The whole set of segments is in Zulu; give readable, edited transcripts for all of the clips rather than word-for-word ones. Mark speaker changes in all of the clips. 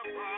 Speaker 1: No.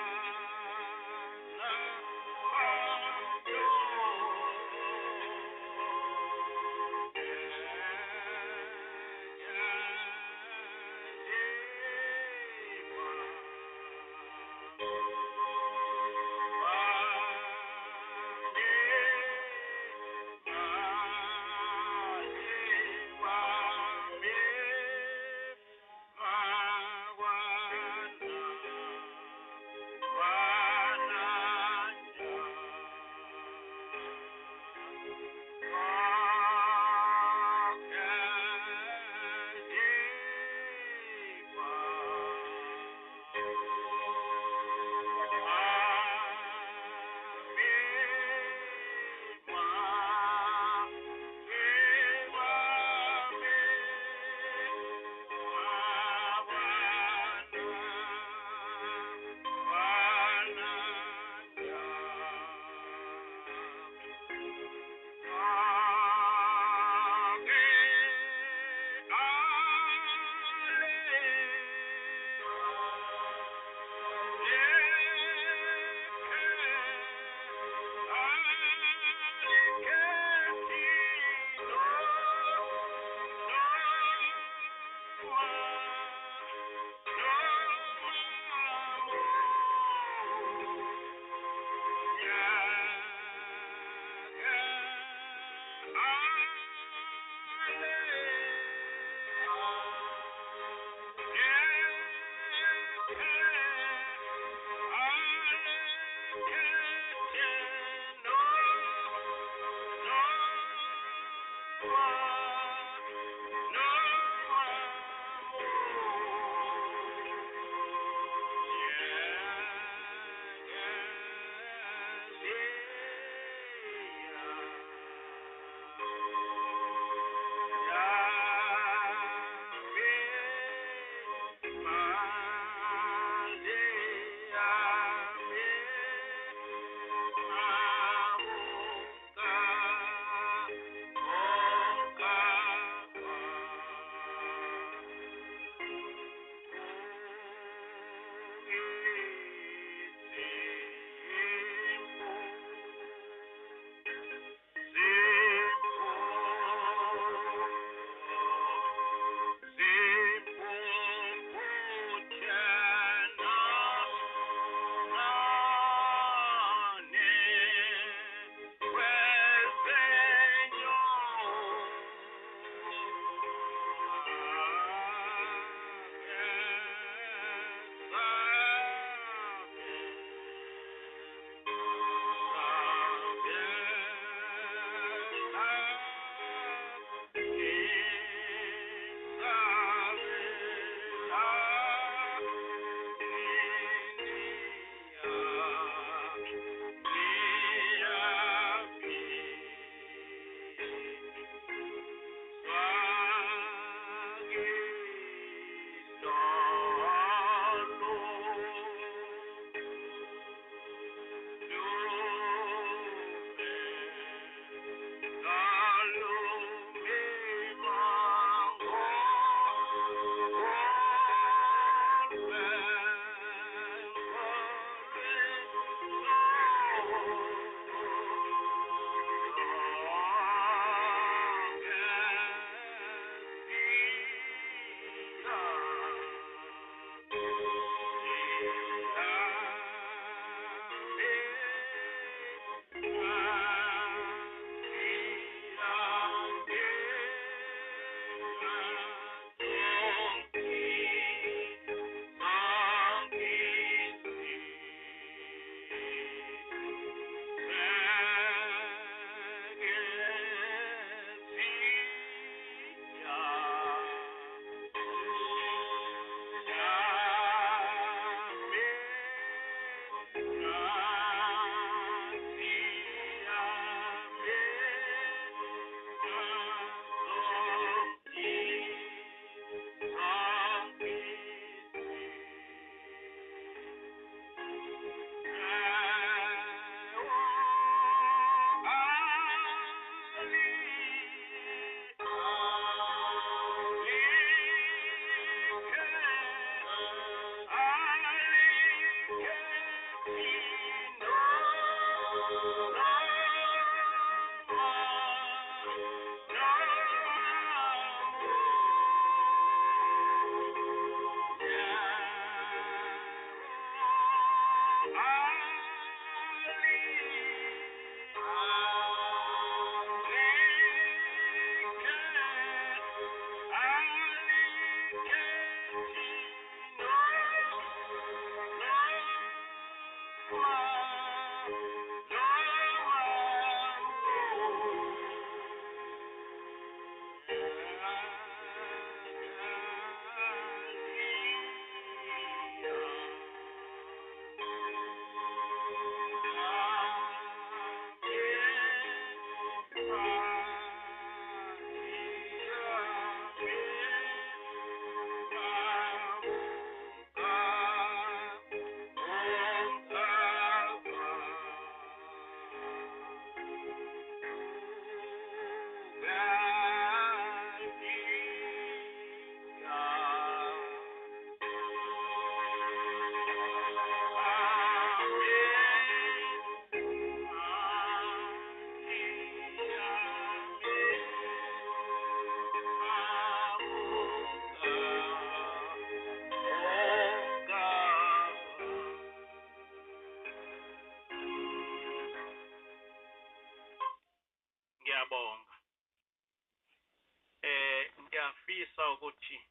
Speaker 1: Ngiyafisa ukuthi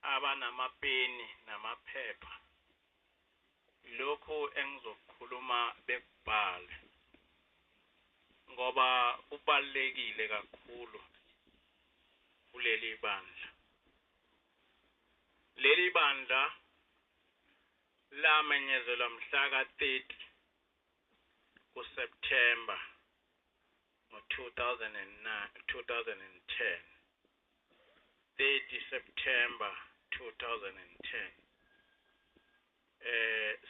Speaker 1: abanamapeni namaphepha lokhu engizokukhuluma bekubhale, ngoba kubalulekile kakhulu kuleli bandla. Leli bandla lamenyezelwa mhla ka-30 kuSepthemba ngo-2009, 2010, 30 September 2010.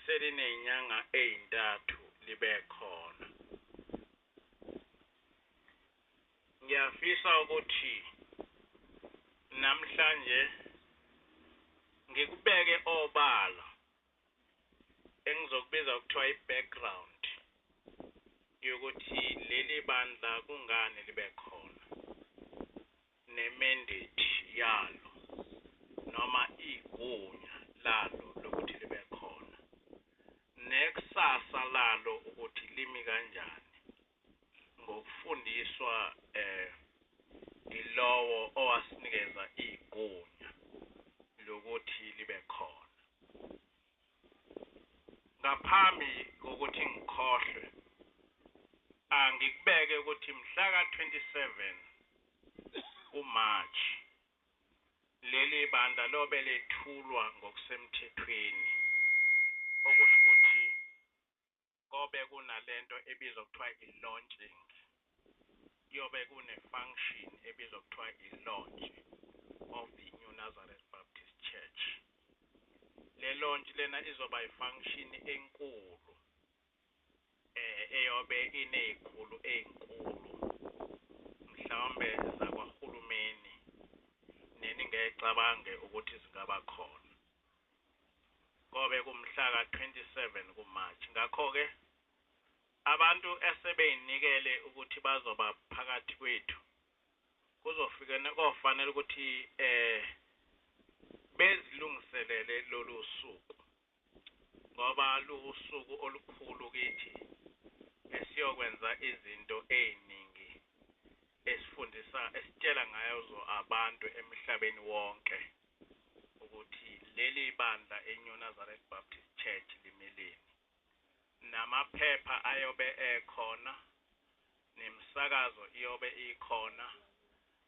Speaker 1: Selinezinyanga ezintathu libe khona. Ngiyafisa ukuthi namhlanje ngikubeke obala engizokubiza kuthiwa i-background yokuthi leli bandla kungani libe khona, ne-mandate yalo noma igunya lalo lokuthi libe khona, nekusasa lalo ukuthi limi kanjani ngokufundiswa ilowo owasinikeza igunya lokuthi libe khona. Ngaphambi kokuthi ngikhohlwe, angikubeke ukuthi mhla ka-27 kuMarch leli bandla lobe lethulwa ngokusemthethweni, okusho ukuthi kobe kunalento ebizwa kuthiwa i-launching, kuyobe kune-function ebizwa kuthiwa i-launch of the New Nazareth Baptist Church. Le launch lena izoba i-function enkulu eyobe inezikhulu ezinkulu mhlawumbe zakwahulumeni neningecabange ukuthi zingaba khona. Kobe kumhla ka-27 kuMarch. Ngakho-ke abantu esebeyinikele ukuthi bazoba phakathi kwethu kuzofika kofanele ukuthi bezilungiselele lolu suku, ngoba luwusuku olukhulu kithi esiyokwenza izinto eziningi esifundisa esitshela ngazo abantu emhlabeni wonke ukuthi leli bandla eNew Nazareth Baptist Church limeleni. Namaphepha ayobe ekhona, nemisakazo iyobe ikhona,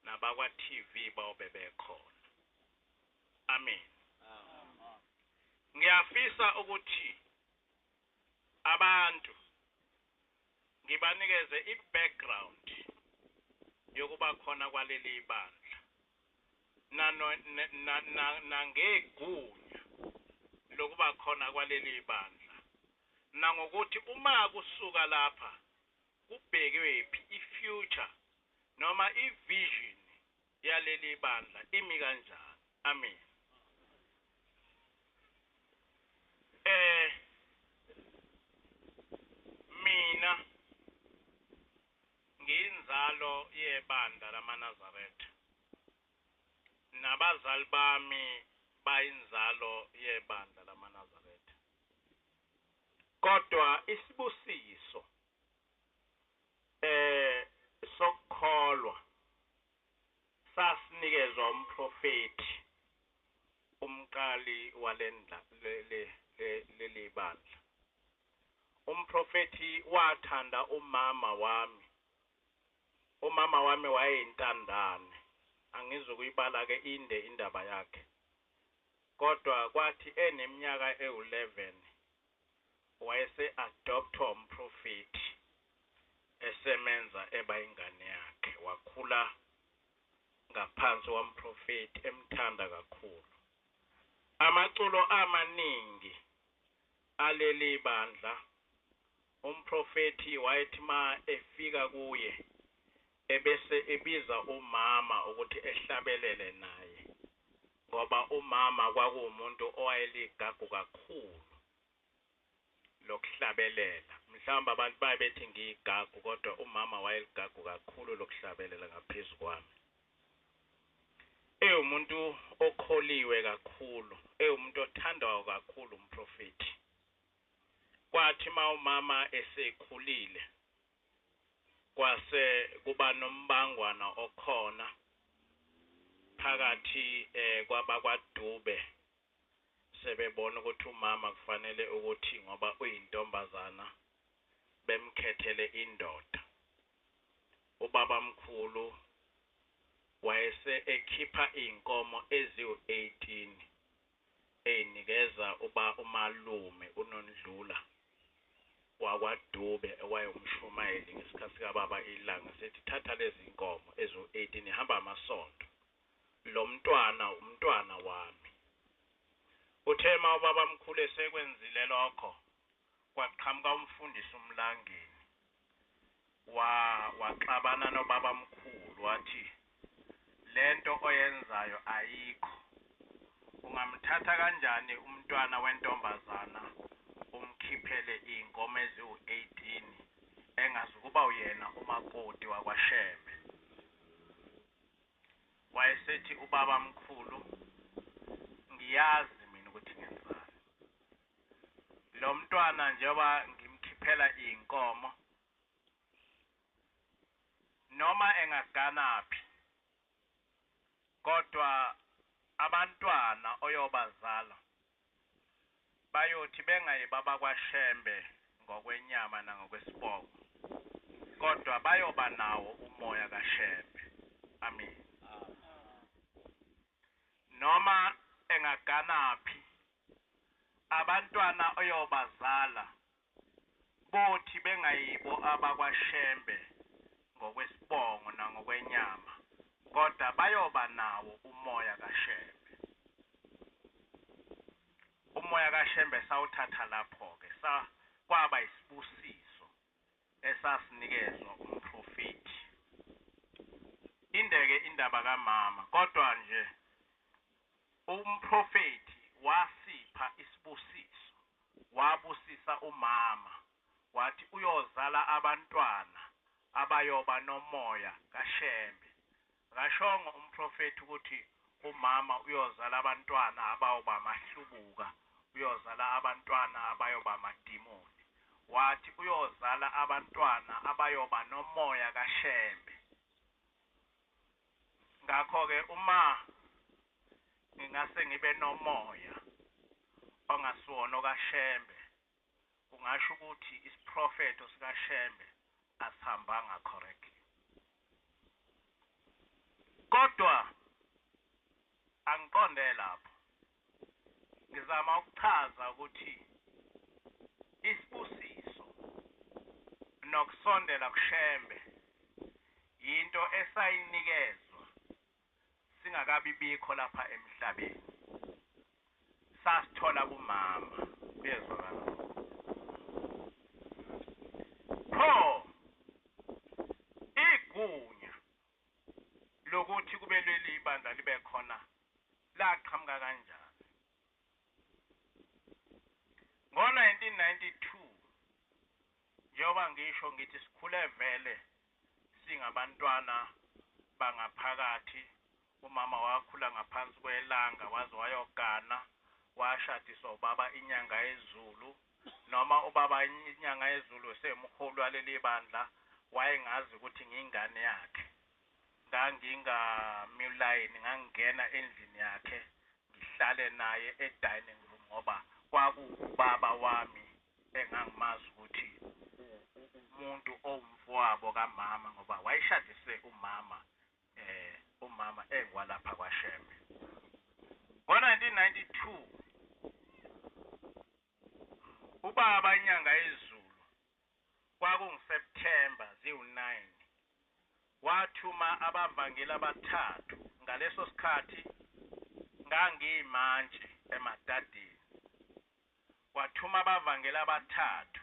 Speaker 1: nabakwa TV bayobe bekhona. Amen. Ngiyafisa ukuthi abantu ngibanikeze i-background yokuba khona kwaleli bandla nangegunya lokuba khona kwaleli bandla, nangokuthi uma kusuka lapha kubhekwe phi, i-future noma i-vision yaleli bandla imi kanjani. Amen. Mina ngiyinzalo yebandla lamaNazaretha, nabazali bami bayinzalo yebandla lamaNazaretha, kodwa isibusiso sokukholwa sasinikezwa umprofeti umqali walendla leli bandla. Umprofeti wathanda umama wami. Umama wami wayeyintandane, angizukuyibala ke inde indaba yakhe, kodwa kwathi eneminyaka ewu-11 wayese adoptwa umprofeti esemenza eba ingane yakhe. Wakhula ngaphansi kwamprofeti emthanda kakhulu. Amaculo amaningi aleli bandla umprofeti wayethi ma efika kuye ebese ebiza umama ukuthi ehlabelele naye, ngoba umama kwakuwumuntu owayeligagu kakhulu lokuhlabelela. Mhlawumbe abantu babethi ngiyigagu, kodwa umama wayeligagu kakhulu lokuhlabelela ngaphezu kwami. Ewumuntu okholiwe kakhulu, ewumuntu othandwayo kakhulu umprofeti. Kwathi ma umama esekhulile kwase kuba nombangwana okhona Phakathi kwabakwaDube sebebona ukuthi umama kufanele ukuthi ngoba uyintombazana bemkhethele indoda. Ubabamkhulu wayese ekhipha iy'nkomo eziwu-18 ey'nikeza uba umalume uNondlula wakwaDube owayewumshumayeli ngesikhathi sikababa iLanga, sethi thatha lezi nkomo eziwu-18 ihamba amasonto, lo mntwana umntwana wami. Uthe uma ubabamkhulu esekwenzile lokho, kwaqhamuka umfundisi uMlangeni, waxabana nobabamkhulu, wathi lento oyenzayo ayikho, ungamthatha kanjani umntwana wentombazana umkhiphele iy'nkomo eziwu-18 engazukuba uyena umakoti wakwaShembe. Wayesethi ubabamkhulu, ngiyazi mina ukuthi ngenzani, lo mntwana njengoba ngimkhiphela iy'nkomo noma engaganaphi kodwa abantwana oyobazala bayothi bengayi babakwaShembe ngokwenyama nangokwesibongo, kodwa bayoba nawo umoya kaShembe. Amen. Noma engaganaphi abantwana oyobazala bothi bengayibo abakwaShembe ngokwesibongo nangokwenyama, kodwa bayoba nawo umoya kaShembe. Umoya kaShembe sawuthatha lapho-ke, kwaba isibusiso esasinikezwa umprofethi. Indeke indaba kamama, kodwa nje umprofethi wasipha isibusiso, wabusisa umama, wathi uyozala abantwana abayoba nomoya kaShembe. Akashongo umprofethi ukuthi umama uyozala abantwana abayoba amahlubuka, uyozala abantwana abayoba amadimoni. Wathi uyozala abantwana abayoba nomoya kaShembe. Ngakho-ke uma ngingase ngibe nomoya ongasiwona okaShembe, kungasho ukuthi isiprofetho sikaShembe asihambanga correctly. Kodwa angiqonde lapho, ngizama ukuchaza ukuthi isibusiso nokusondela kuShembe yinto esayinikezwa singakabi bikho lapha emhlabeni, sasithola kumama. Kuyezwakala pho igunya lokuthi kube leli ibandla libe khona laqhamuka kanjani? Ngo-1992, njengoba ngisho ngithi sikhule vele singabantwana bangaphakathi, umama wakhula ngaphansi kwelanga waze wayogana, washadiswa ubaba iNyanga yeZulu. Noma ubaba iNyanga yeZulu esewumholi waleli bandla, wayengazi ukuthi ngiyingane yakhe. Ngangingamulayini, ngangingena endlini yakhe ngihlale naye e-dining room, ngoba kwakuwubaba wami engangimazi ukuthi umuntu owumfowabo kamama, ngoba wayeshadise umama umama engwalapha kwaShembe. Ngo-1992 ubaba iNyanga yeZulu, kwakunguSeptember ziwu-9, wathuma abavangeli abathathu. Ngaleso sikhathi ngangiyimantshi eMadadeni. Wathuma abavangeli abathathu,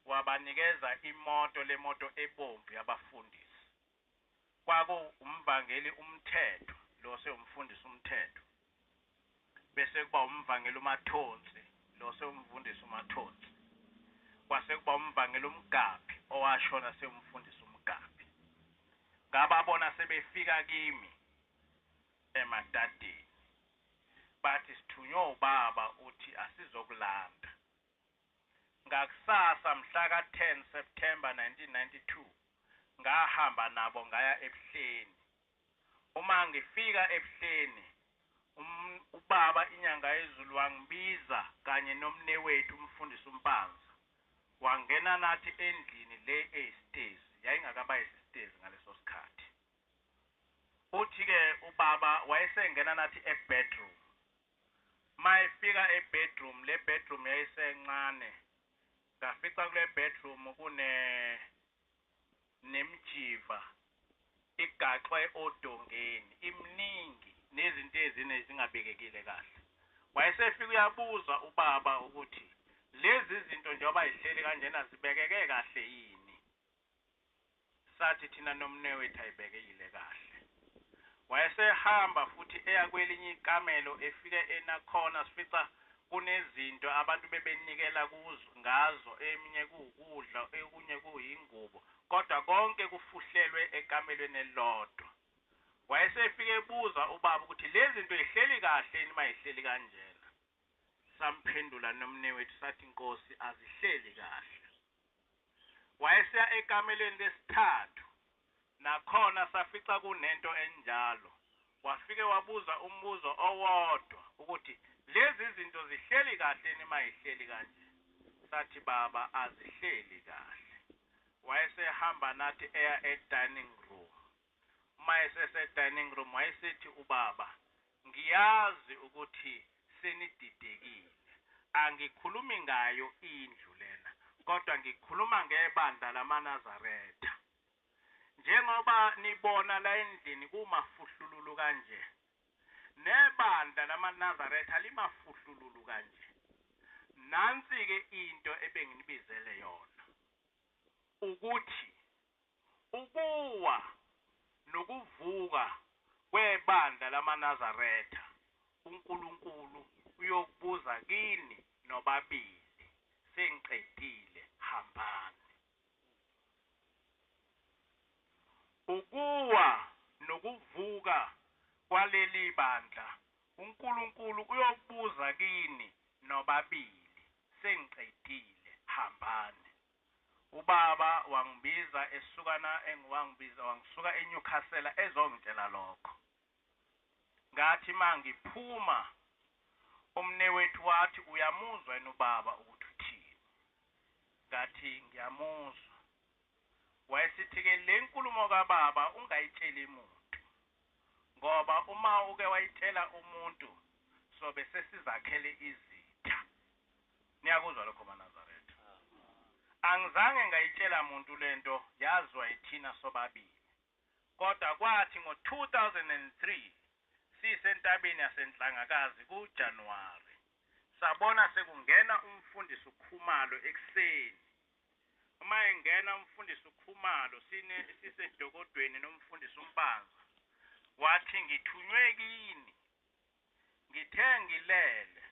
Speaker 1: wabanikeza imoto, lemoto ebomvu yabafundisi. Kwakuwumvangeli uMthetho, lo sewumfundisi uMthetho, bese kuba umvangeli uMathonsi, lo sewumfundisi uMathonsi, kwase kuba umvangeli uMgaphi owashona sewumfundisi uMgaphi. Ngababona sebefika kimi eMadadeni, bathi sithunywe ubaba uthi asizokulanda. Ngakusasa mhla ka-10 September 1992 ngahamba nabo ngaya eBuhleni. Uma ngifika eBuhleni, ubaba inyanga yezulu wangibiza kanye nomnewethu umfundisi uMpanza, wangena nathi endlini le eyisitezi, yayingakaba yisitezi ngaleso sikhathi. Uthi-ke ubaba wayesengena nathi e-bedroom. Mayefika e-bedroom, le bedroom yayisencane, ngafica kule bedroom kune nemjiva igaxwe odongeni, iminingi nezinto ezine zingabekekile kahle. Wayesefika uyabuza ubaba ukuthi lezi zinto njengoba zihleli kanjena zibekeke kahle yini? Sathi thina nomnewethu ayibekekile kahle. Wayesehamba futhi eya kwelinye ikamelo, efike enakhona sifica kunezinto abantu bebenikela kuzo ngazo, eminye kuwukudla, okunye kuyingubo, kodwa konke kufuhlelwe ekamelweni elilodwa. Wayesefike ebuza ubaba ukuthi lezi zinto zihleli kahle yini uma zihleli kanjena? Samphendula nomnewethu sathi Nkosi azihleli kahle. Wayeseya ekamelweni lesithathu, nakhona safica kunento enjalo. Wafike wabuza umbuzo owodwa ukuthi lezi zinto zihleli kahle yini uma zihleli kanje? Sathi baba azihleli kahle. Wayesehamba nathi eya e-dining room. Uma esese-dining room wayesethi ubaba, ngiyazi ukuthi senididekile, angikhulumi ngayo indlu lena, kodwa ngikhuluma ngebandla lamaNazaretha. Njengoba nibona la endlini kumafuhlululu kanje, nebandla lamaNazaretha limafuhlululu kanje. Nansi-ke into ebenginibizele yona, ukuthi ukuwa nokuvuka kwebandla lamaNazaretha uNkulunkulu uyokubuza kini nobabili. Sengiqedile, hambani. Ukuwa nokuvuka kwaleli bandla uNkulunkulu uyokubuza kini nobabili. Sengiqedile, hambani. Ubaba wangibiza esukana wangibiza wangisuka eNewcastle ezongitshela lokho. Ngathi mangiphuma umnewethu wathi uyamuzwa yini ubaba ukuthi uthini? Ngathi ngiyamuzwa. Wayesithi-ke le nkulumo kababa ungayitsheli muntu, ngoba uma uke wayitshela umuntu sobe sesizakhele izitha. Niyakuzwa lokho maNazaretha? Angizange ngayitshela muntu lento, yaziwa yithina sobabili. Kodwa kwathi ngo-2003 sisentabeni yaseNhlangakazi kuJanuwari, sabona sekungena umfundisi uKhumalo ekuseni. Uma engena umfundisi uKhumalo, sisedokodweni nomfundisi uMpanza, wathi ngithunywe kini, ngithe ngilele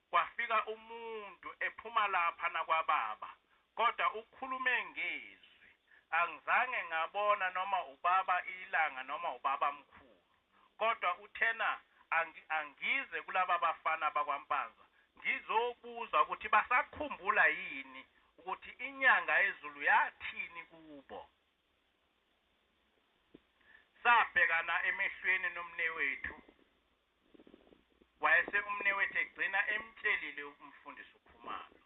Speaker 1: kwafika umuntu ephuma lapha nakwababa, kodwa ukhulume ngezwi, angizange ngabona noma ubaba ilanga noma ubaba mkhulu, kodwa uthena angize kulaba bafana bakwaMpanza ngizobuza ukuthi basakhumbula yini ukuthi inyanga yezulu yathini kubo. Sabhekana emehlweni nomnewethu, wayese umnewethu egcina emtshelile umfundisi uKhumalo.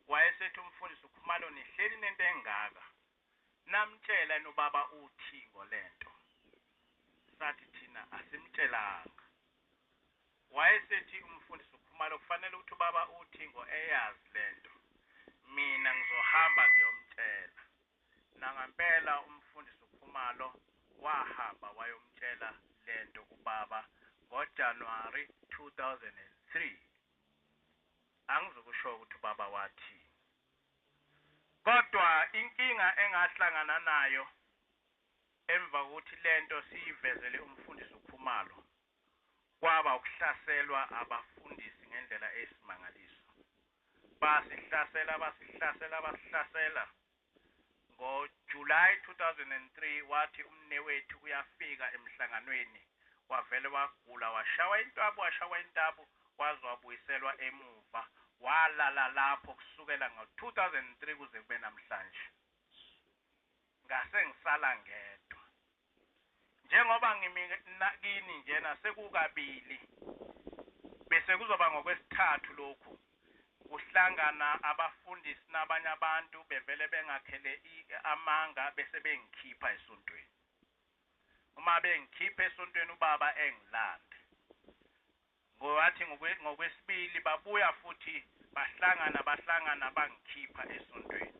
Speaker 1: Wayesethi umfundisi uKhumalo, nihleli nento engaka, namtshela nobaba uthi ngolento? Sathi thina asimtshelanga. Wayesethi umfundisi uKhumalo kufanele ukuthi ubaba uThingo eyazi lento, mina ngizohamba ngiyomtshela. Nangempela umfundisi uKhumalo wahamba wayomtshela lento kubaba ngoJanuwari 2003. Angizukusho ukuthi ubaba wathini, kodwa inkinga engahlangana nayo emva kokuthi lento siyivezele umfundisi uKhumalo, kwaba ukuhlaselwa abafundisi ngendlela eyisimangaliso. Basihlasela, basihlasela, basihlasela. NgoJuly 2003 wathi umnewethu uyafika emhlanganweni, wavele wagula, washawa intwabu, washawa intabu, waze wabuyiselwa emuva, walala lapho kusukela ngo-2003 kuze kube namhlanje. Ngase ngisala ngedwa. Njengoba ngimi kini njena sekukabili, bese kuzoba ngokwesithathu lokhu kuhlangana abafundisi nabanye abantu bevele bengakhele amanga bese bengikhipha esontweni. Uma bengikhipha esontweni ubaba engilande. Ngowathi ngokwesibili babuya futhi bahlangana bangikhipha esontweni,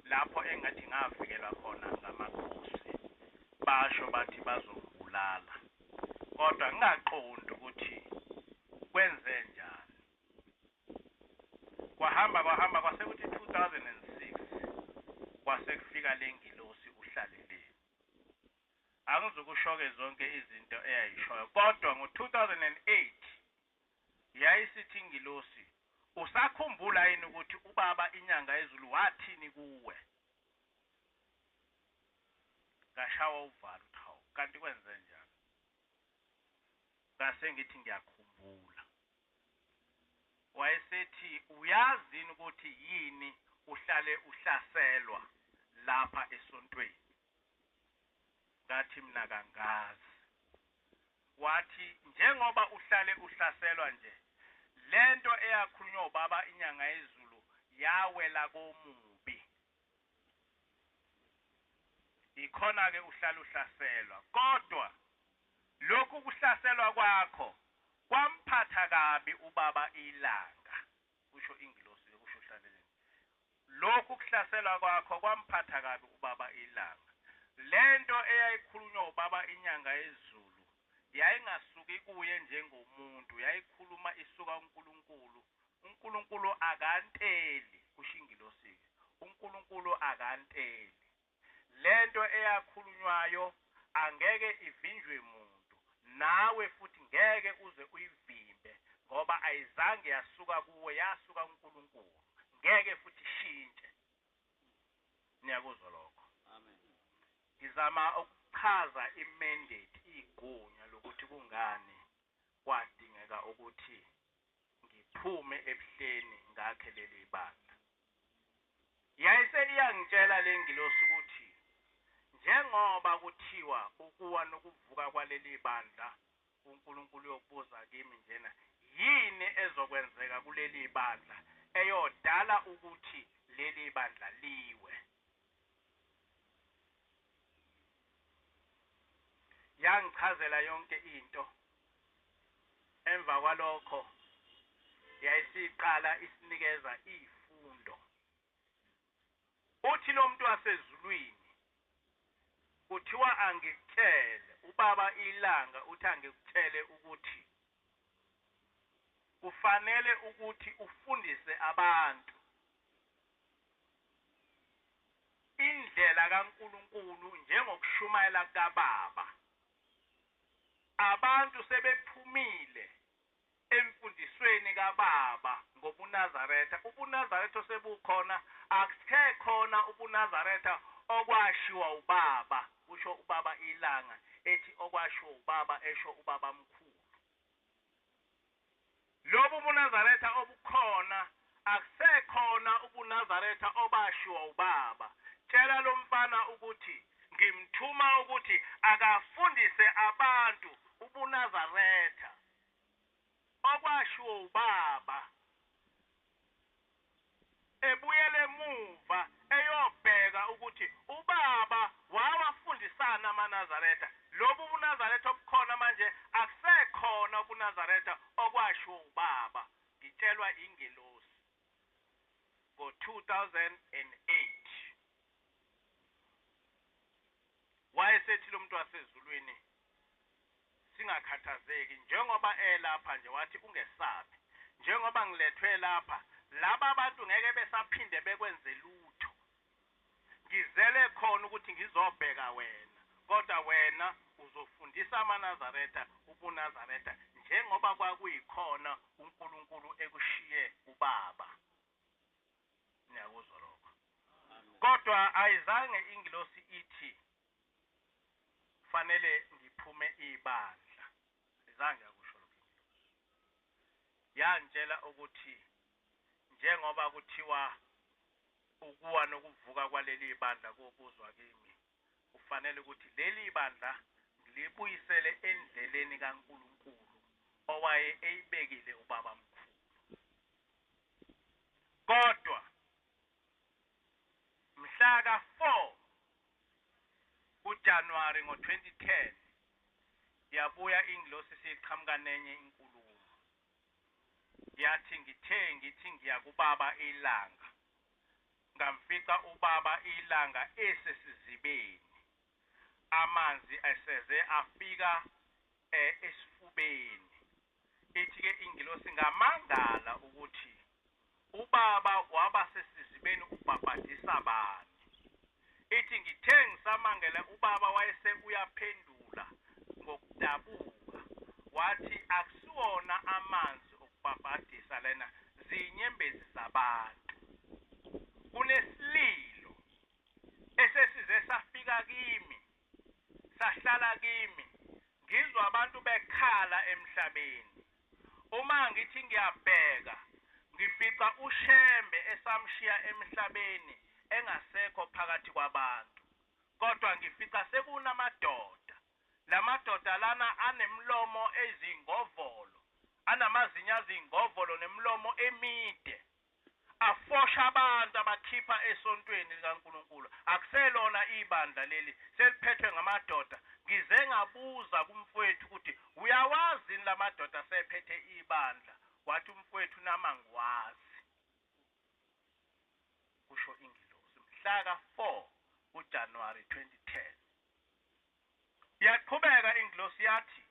Speaker 1: lapho engathi ngavikelwa khona ngamakhosi, basho bathi bazongibulala, kodwa ngingaqondi ukuthi kwenze njani. Kwahamba kwasekuthi 2006 kwase kufika le ngilosi uHlaleleni. Angizukusho-ke zonke izinto eyayishoyo, kodwa ngo-2008 yayisithi ingilosi, usakhumbula yini ukuthi ubaba inyanga yezulu wathini kuwe? Ngashawa uvalo, hawu kanti kwenze njani? Ngase ngithi ngiyakhumbula. Wayesethi uyazi yini ukuthi yini uhlale uhlaselwa lapha esontweni? Ngathi mina kangazi. Wathi njengoba uhlale uhlaselwa nje, lento eyakhulunywa ubaba inyanga yezulu yawela komubi, ikhona ke uhlale uhlaselwa, kodwa lokhu kuhlaselwa kwakho kwamphatha kabi ubaba iLanga, kusho ingilosi, kusho uHlaleleni. Lokhu kuhlaselwa kwakho kwamphatha kabi ubaba iLanga. Lento eyayikhulunywa ubaba inyanga yezulu yayingasuki kuye njengomuntu, yayikhuluma isuka uNkulunkulu. uNkulunkulu akanteli, kusho ingilosi, uNkulunkulu akanteli. Lento eyakhulunywayo angeke ivinjwe muntu, nawe futhi ngeke uze uyivimbe, ngoba ayizange yasuka kuwe, yasuka uNkulunkulu, ngeke futhi ishintshe. Niyakuzwa lokho?
Speaker 2: Amen.
Speaker 1: Ngizama ukuchaza i-mandate, igunya lokuthi kungani kwadingeka ukuthi ngiphume ebuhleni ngakhe leli bandla. Yayise iyangitshela le ngilosi ukuthi njengoba kuthiwa ukuwa nokuvuka kwaleli bandla, uNkulunkulu uyokubuza kimi njena, yini ezokwenzeka kuleli bandla eyodala ukuthi leli bandla liwe? Yangichazela yonke into. Emva kwalokho yayisiqala isinikeza izifundo. Uthi lo muntu wasezulwini kuthiwa angikutshele, ubaba iLanga uthi angikutshele ukuthi kufanele ukuthi ufundise abantu indlela kaNkulunkulu njengokushumayela kababa. Abantu sebephumile emfundisweni kababa ngobuNazaretha. UbuNazaretha sebukhona, akusekhona ubuNazaretha okwashiwa ubaba, kusho ubaba iLanga, ethi okwashiwa ubaba esho ubaba mkhulu. Lobu ubuNazaretha obukhona akusekhona ubuNazaretha obashiwa ubaba. Tshela lo mfana ukuthi ngimthuma ukuthi akafundise abantu ubuNazaretha okwashiwo ubaba, ebuyele emuva eyobheka ukuthi ubaba wawafundisana amaNazaretha. Lobu ubuNazaretha obukhona manje akusekhona ubuNazaretha okwashiwo ubaba. Ngitshelwa ingelosi ngo-2008. Wayesethi lo muntu wasezulwini, singakhathazeki njengoba elapha nje, wathi ungesabi, njengoba ngilethwe lapha, laba abantu ngeke besaphinde bekwenze lutho. Ngizele khona ukuthi ngizobheka wena, kodwa wena uzofundisa amaNazaretha ubuNazaretha njengoba kwakuyikhona uNkulunkulu ekushiye ubaba. Niyakuzwa lokho? Kodwa ayizange ingilosi ithi fanele ngiphume ibandla, ayizange yakusho lokho ingilosi. Yangitshela ukuthi njengoba kuthiwa ukuwa nokuvuka kwaleli bandla kobuzwa kimi, kufanele ukuthi leli bandla ngilibuyisele endleleni kaNkulunkulu owaye eyibekile ubaba mkhulu. Kodwa mhla ka-4 kuJanuwari ngo-2010 yabuya ingilosi siqhamuka nenye inkulumo, yathi ngithe ngithi ngiya kubaba ilanga, ngamfica ubaba ilanga esesizibeni, amanzi eseze afika esifubeni. Ithi-ke ingilosi ngamangala ukuthi ubaba waba sesizibeni ubhabhadisa bani. Ithi ngithe ngisamangela ubaba wayese uyaphendula ngokudabuka, wathi akusiwona amanzi okubhabhadisa lena, zinyembezi zabantu. Kunesililo esesize safika kimi, sahlala kimi, ngizwa abantu bekhala emhlabeni. Uma ngithi ngiyabheka ngifica uShembe esamshiya emhlabeni engasekho phakathi kwabantu, kodwa ngifica sekunamadoda. Lamadoda lana anemlomo ezingovolo, anamazinyo azingovolo nemilomo emide, afosha abantu abakhipha esontweni likaNkulunkulu. Akuselona ibandla leli, seliphethwe ngamadoda. Ngize ngabuza kumfowethu ukuthi uyawazi yini lamadoda sephethe ibandla, wathi umfowethu nama ngiwazi, kusho ingilosi mhla ka-4 kuJanuwari 2010. Yaqhubeka ingilosi yathi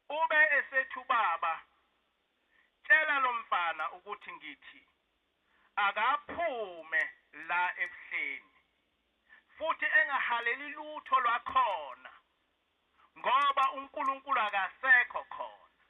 Speaker 1: ube esethu baba, tshela lo mfana ukuthi ngithi akaphume la ebuhleni futhi engahaleli lutho lwakhona, ngoba uNkulunkulu akasekho khona.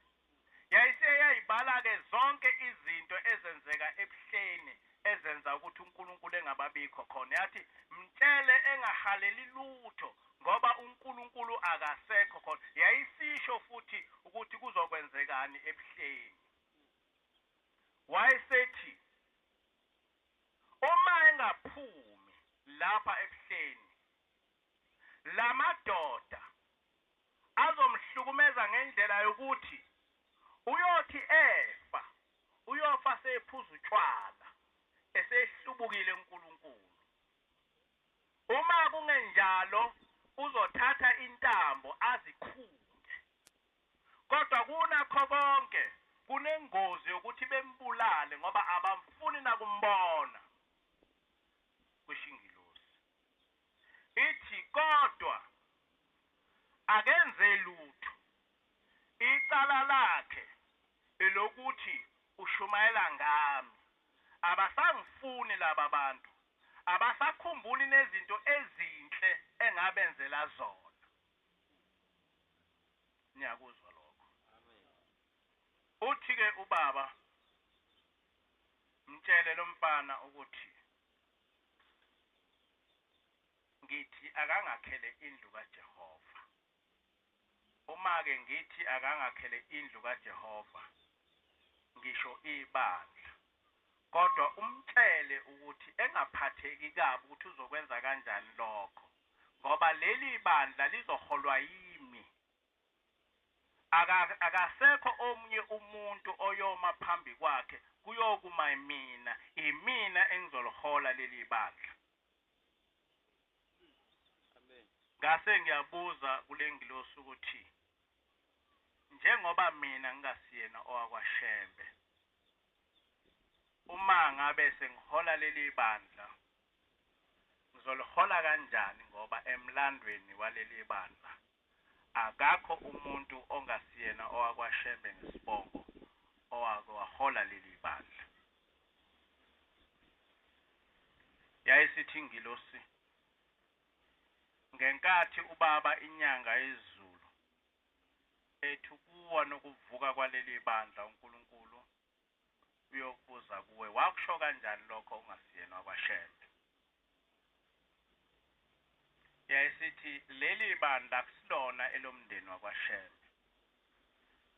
Speaker 1: Yayiseyayibala-ke zonke izinto ezenzeka ebuhleni ezenza ukuthi uNkulunkulu engababikho khona. Yathi mtshele engahaleli lutho ngoba uNkulunkulu akasekho khona. Yayisisho futhi ukuthi kuzokwenzekani ebuhleni. Wayesethi uma engaphumi lapha ebuhleni, lamadoda azomhlukumeza ngendlela yokuthi uyothi efa, uyofa sephuza utshwala, esehlubukile uNkulunkulu. Uma kungenjalo uzothatha intambo azikhunge. Kodwa kunakho konke kunengozi yokuthi bembulale ngoba abamfuni nakumbona, kusho ingilosi. Ithi kodwa akenze lutho, icala lakhe elokuthi ushumayela ngami. Abasangifuni laba bantu, abasakhumbuli nezinto ezinhle engabenzela zona. Niyakuzwa lokho? Uthi-ke ubaba mtshele lo mfana ukuthi ngithi akangakhele indlu kaJehova. Uma-ke ngithi akangakhele indlu kaJehova, ngisho ibandla, kodwa umtshele ukuthi engaphatheki kabi ukuthi uzokwenza kanjani lokho, ngoba leli bandla lizoholwa yimi. Akasekho omunye umuntu oyoma phambi kwakhe, kuyokuma mina, imina engizolihola leli bandla. Ngase ngiyabuza kule ngilosi ukuthi njengoba mina ngingasiyena owakwaShembe, uma ngabe sengihola leli bandla ngizolihola kanjani, ngoba emlandweni waleli bandla akakho umuntu ongasiyena owakwaShembe ngesibongo owake wahola leli bandla. Yayisithi ingilosi ngenkathi ubaba inyanga yezulu ethi kuwa nokuvuka kwaleli bandla uNkulunkulu uyokubuza kuwe, wakusho kanjani lokho ungasiyena wakwaShembe? Yayisithi leli bandla akusilona elomndeni wakwaShembe,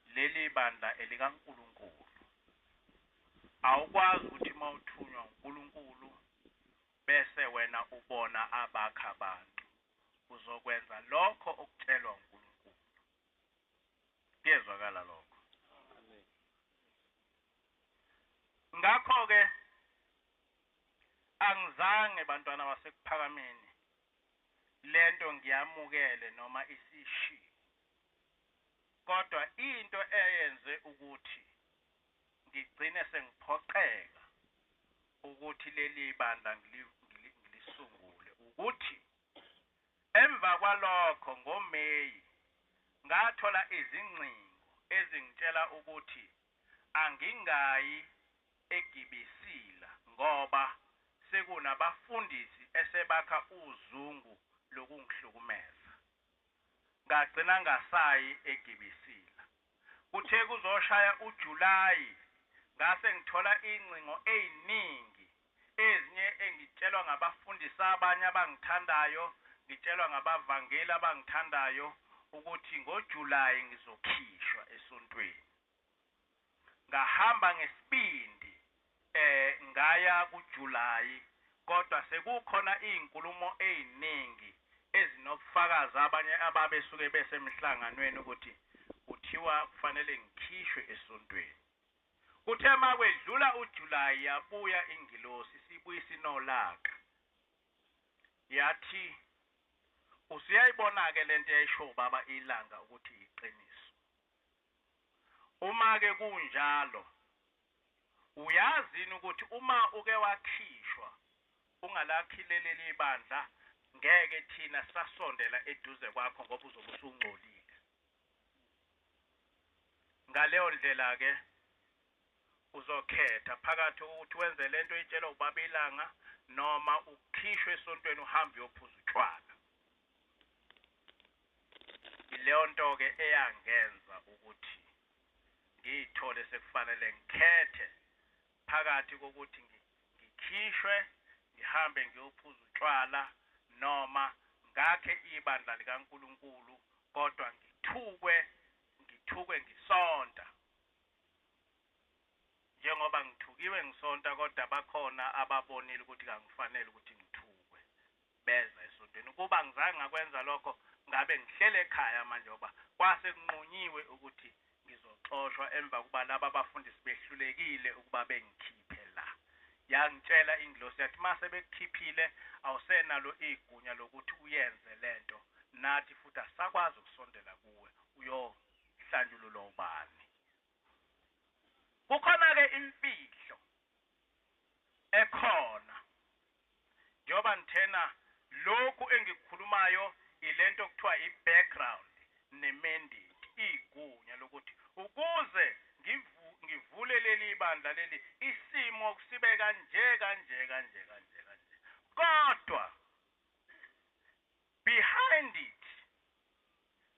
Speaker 1: leli bandla elikaNkulunkulu. Awukwazi ukuthi uma uthunywa uNkulunkulu bese wena ubona abakha abantu. Uzokwenza lokho okutshelwa uNkulunkulu. Kuyezwakala lokho.
Speaker 2: Amen.
Speaker 1: Ngakho-ke angizange bantwana baseKuphakameni lento ngiyamukele noma isishiwo, kodwa into eyenze ukuthi ngigcine sengiphoqeka ukuthi leli bandla ngilisungule ukuthi emva kwalokho ngoMeyi ngathola izingcingo ezingitshela ukuthi angingayi eGibisila ngoba sekunabafundisi esebakha uzungu lokungihlukumeza. Ngagcina ngasayi eGibisila. Kuthe kuzoshaya uJulayi ngase ngithola ingcingo eziningi, ezinye engitshelwa ngabafundisi abanye abangithandayo, ngitshelwa ngabavangeli abangithandayo ukuthi ngoJulayi ngizokhishwa esontweni. Ngahamba ngesibindi ngaya kuJulayi, kodwa sekukhona izinkulumo eziningi ezinobufakazi abanye ababesuke besemhlanganweni ukuthi kuthiwa kufanele ngikhishwe esontweni. Kuthe makwedlula uJulayi yabuya ingilosi sibuyisa inolaka, yathi usuyayibona-ke lento eyayisho ubaba iLanga ukuthi iqiniso. Uma-ke kunjalo uyazini ukuthi uma uke wakhishwa ungalakhile leli bandla ngeke thina sasondela eduze kwakho ngoba uzobe usungcolile. Ngaleyo ndlela-ke uzokhetha phakathi ukuthi wenze lento itshelwa ubaba iLanga noma ukhishwe esontweni uhambe uyophuza utshwala. Ileyo nto-ke eyangenza ukuthi ngiyithole sekufanele ngikhethe phakathi kokuthi ngikhishwe ngihambe ngiyophuza utshwala noma ngakhe ibandla likaNkulunkulu kodwa ngithukwe ngisonta. Njengoba ngithukiwe ngisonta, kodwa bakhona ababonile ukuthi kangifanele ukuthi ngithukwe, beza esontweni. Ukuba ngizange ngakwenza lokho ngabe ngihlele ekhaya manje, ngoba kwase kunqunyiwe ukuthi ngizoxoshwa emva kuba laba abafundisi behlulekile ukuba bengikhiphe la. Yangitshela ingilosi yathi mase bekukhiphile awusenalo igunya lokuthi uyenze lento, nathi futhi asakwazi ukusondela kuwe, uyohlanjululwa ubani. Kukhona-ke imfihlo ekhona, njengoba ngithena lokhu engikukhulumayo ilento okuthiwa i-background ne-mandate, igunya lokuthi ukuze ngivule leli bandla leli isimo sibe kanje kanje kanje kanje kanje, kodwa behind it,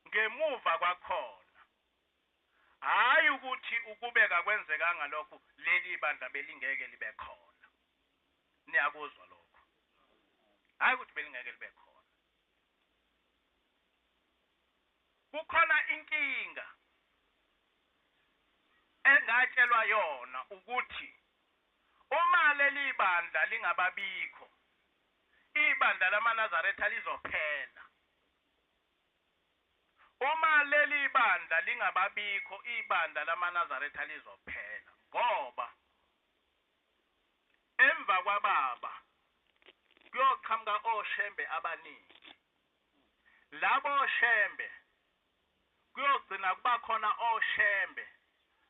Speaker 1: ngemuva kwakhona, hayi ukuthi ukube kakwenzekanga lokhu leli bandla belingeke libe khona. Niyakuzwa lokho? Hayi ukuthi belingeke libe khona. Kukhona inkinga engatshelwa yona ukuthi uma leli bandla lingababikho, ibandla lamaNazaretha lizophela. Uma leli bandla lingababikho, ibandla lamaNazaretha lizophela, ngoba emva kwababa kuyoqhamuka oshembe abaningi. Labo shembe kuyogcina kuba khona oshembe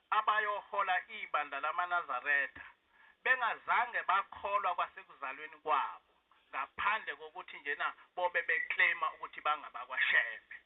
Speaker 1: abayohola ibandla lamaNazaretha bengazange bakholwa kwasekuzalweni kwabo, ngaphandle kokuthi njena bobe beclaima ukuthi bangabakwashembe.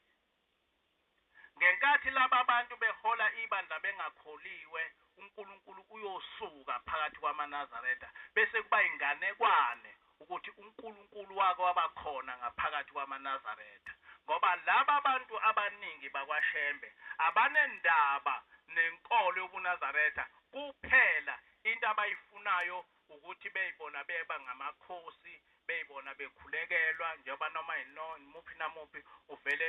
Speaker 1: Ngenkathi laba bantu behola ibandla bengakholiwe, uNkulunkulu uyosuka phakathi kwamaNazaretha bese kuba inganekwane ukuthi uNkulunkulu wake wabakhona ngaphakathi kwamaNazaretha, ngoba laba bantu abaningi bakwaShembe abanendaba nenkolo yobuNazaretha kuphela. Into abayifunayo ukuthi beyibona beba ngamakhosi, beyibona bekhulekelwa, njengoba noma yimuphi namuphi uvele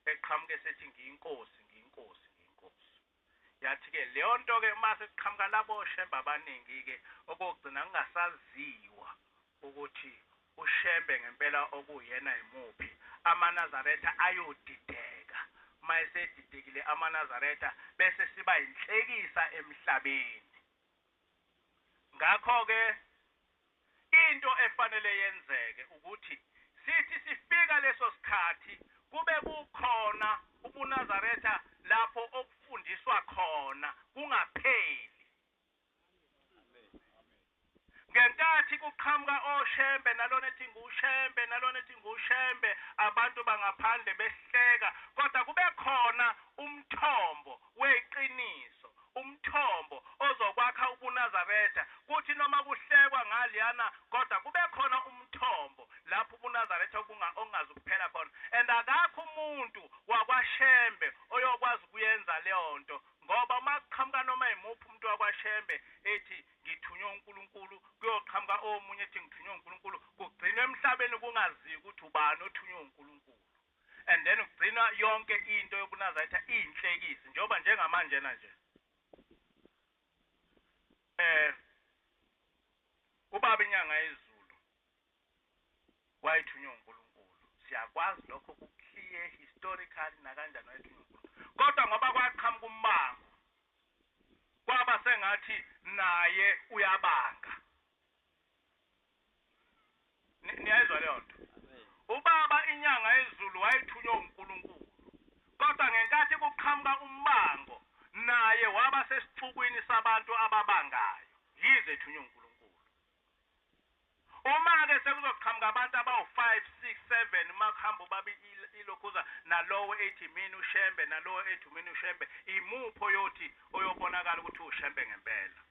Speaker 1: eqhamuke sethi ngiyinkosi, ngiyinkosi, ngiyinkosi. Yathi-ke leyo nto-ke uma sekuqhamuka labo shembe abaningi-ke okugcina kungasaziwa ukuthi uShembe ngempela okuyena yimuphi, amaNazaretha ayodideka. Uma esedidekile amaNazaretha bese siba inhlekisa emhlabeni. Ngakho-ke into efanele yenzeke ukuthi sithi sifika leso sikhathi kube kukhona ubuNazaretha lapho okufundiswa khona kungapheli. Ngenkathi kuqhamuka oShembe nalona ethi nguShembe nalona ethi nguShembe, abantu bangaphandle behleka, kodwa kube khona umthombo weqiniso, umthombo ozokwakha ubuNazaretha. Kuthi noma kuhlekwa ngaliyana, kodwa kube khona umthombo lapho ubuNazaretha ongazi ukuphela khona. And akakho umuntu wakwaShembe oyokwazi ukuyenza leyo nto, ngoba uma kuqhamuka noma yimuphi umuntu wakwaShembe ethi ngithunywe uNkulunkulu, kuyoqhamuka omunye ethi ngithunywe uNkulunkulu, kugcinwe emhlabeni kungaziwa ukuthi ubani othunywe uNkulunkulu. And then kugcinwa yonke into yobuNazaretha iyinhlekisi, njengoba njengamanje nje ubaba iNyanga yeZulu wayethunywe uNkulunkulu. Siyakwazi lokho ku-clear historically nakanjani wayethunywe uNkulunkulu, kodwa ngoba kwaqhamuka umbango kwaba sengathi naye uyabanga. Niyayizwa leyo nto? Ubaba iNyanga yeZulu wayethunywe uNkulunkulu, kodwa ngenkathi kuqhamuka umbango naye waba sesixukwini sabantu ababangayo, yize ethunywe uNkulunkulu. Uma-ke sekuzoqhamuka abantu abawu-5, 6, 7, uma kuhamba ubaba ilokhuza nalowo ethi mina uShembe, nalowo ethi mina uShembe, imuphi oyothi oyobonakala ukuthi uShembe ngempela?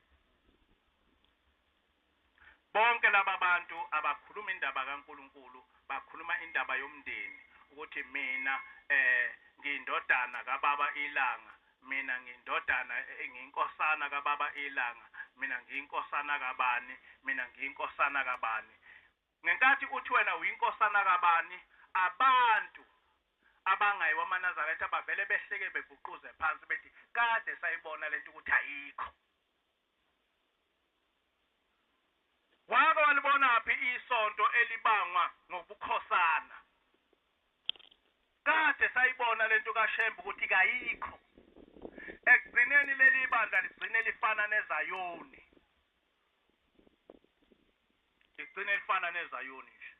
Speaker 1: Bonke laba bantu abakhuluma indaba kaNkulunkulu, bakhuluma indaba yomndeni, ukuthi mina ngiyindodana kababa iLanga, mina ngiyindodana, ngiyinkosana kababa iLanga, mina ngiyinkosana kabani, mina ngiyinkosana kabani. Ngenkathi uthi wena uyinkosana kabani, abantu abangayiwa amaNazaretha bavele behleke beguquze phansi bethi kade sayibona lento ukuthi ayikho. Wake walibonaphi isonto elibangwa ngobukhosana? Kade sayibona lento kaShembe ukuthi kayikho. Ekugcineni leli bandla ligcine lifana neZayoni, ligcine lifana neZayoni nje.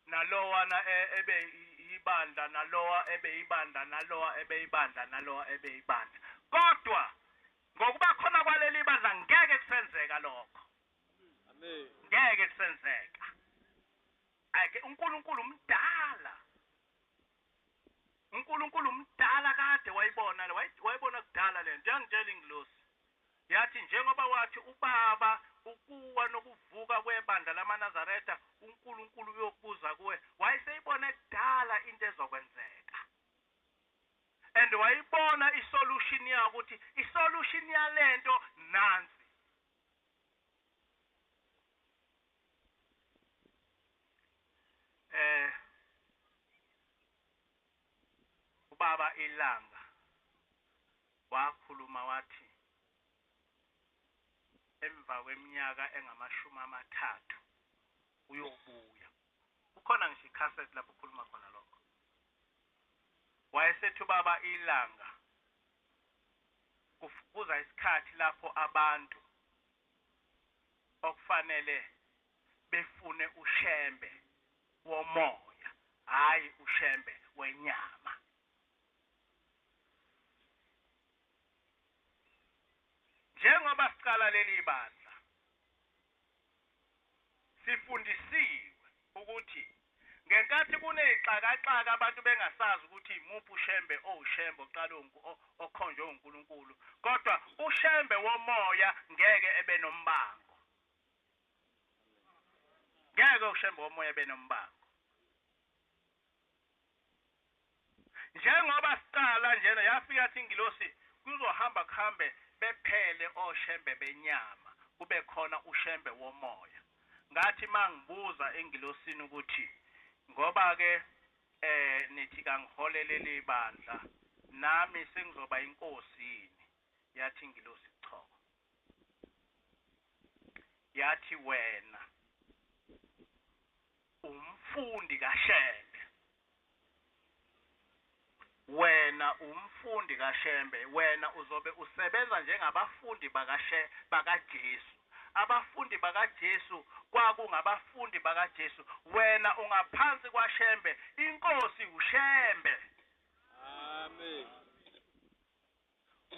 Speaker 1: Nalowana ebe ibandla, nalowa ebe ibandla, nalowa ebe ibandla, nalowa ebe ibandla. Kodwa ngokuba khona kwaleli bandla ngeke kusenzeka lokho.
Speaker 2: Amen.
Speaker 1: Ngeke kusenzeka. Ake uNkulunkulu umdala. uNkulunkulu umdala kade wayibona le, wayibona kudala le nto. Yangitshela ingilosi yathi njengoba wathi ubaba ukuwa nokuvuka kwebandla lamaNazaretha uNkulunkulu uyokubuza kuwe, wayeseyibone kudala into ezokwenzeka. And wayibona isolution yayo ukuthi isolution yalento nansi. Ubaba iLanga wakhuluma wathi emva kweminyaka engama-30 uyobuya. Kukhona ngisho icassette lapho ukhuluma khona lokho. Wayesethi ubaba iLanga kuza isikhathi lapho abantu okufanele befune uShembe womoya, hayi uShembe wenyama. Njengoba siqala leli bandla sifundisiwe ukuthi ngenkathi kuneyixakaxaka abantu bengasazi ukuthi imuphi uShembe owuShembe oqala okhonjwe uNkulunkulu, kodwa uShembe womoya ngeke ebe nombango. Ngeke uShembe womoya ebe nombango. Njengoba siqala njena yafika athi ingilosi kuzohamba kuhambe bephele oShembe benyama kube khona uShembe womoya. Ngathi mangibuza engilosini ukuthi ngoba ke nithi kangiholele ibandla nami sengizoba inkosi yini, yathi ingilosi cha. Yathi wena umfundi kaShembe. Wena umfundi kaShembe, wena uzobe usebenza njengabafundi bakaJesu. Abafundi bakaJesu kwakungabafundi bakaJesu. Wena ungaphansi kwaShembe, inkosi uShembe.
Speaker 2: Amen.